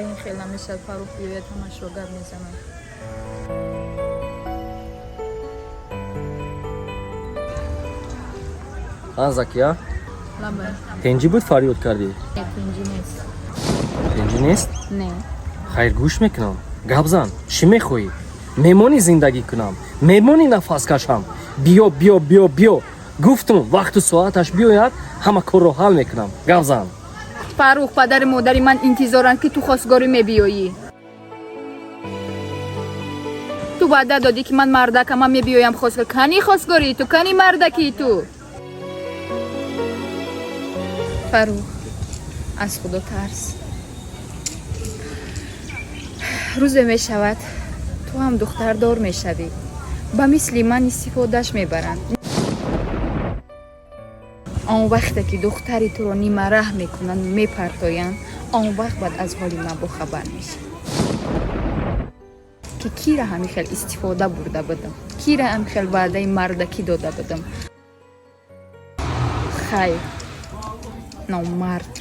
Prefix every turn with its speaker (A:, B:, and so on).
A: Дига ин хел намешавад. Фаррух биёяд, ҳамашро гап мезанам.
B: А, Закия?
A: Лабай.
B: Тинҷӣ буд, фарёд кардӣ?
A: Не, тинҷӣ нест.
B: Тинҷӣ нест?
A: Не.
B: Хайр, гӯш мекунам, гап зан, чӣ мехоҳӣ? Мемонӣ зиндагӣ кунам, мемонӣ нафас кашам? Биё, биё, биё, биё, гуфтум, вақту соаташ биёяд, ҳама корро ҳал мекунам. Гап зан.
A: Фаррух, падари модари ман интизоранд, ки ту хостгорӣ мебиёӣ. Ту ваъда додӣ, ки ман мардакам, ман мебиёям хостгор. Кани хостгории ту, кани мардакии ту? Фаррух, аз Худо тарс. Рӯзе мешавад, ту ҳам духтардор мешавӣ, ба мисли ман истифодаш мебаранд. Он вақте ки духтари туро нимараҳ мекунанд, мепартоянд, он вақт баъд аз ҳоли ман бохабар мешавӣ, ки кира ҳамин хел истифода бурда будам, кира ҳамин хел ваъдаи мардакӣ дода будам. Хайр, номард.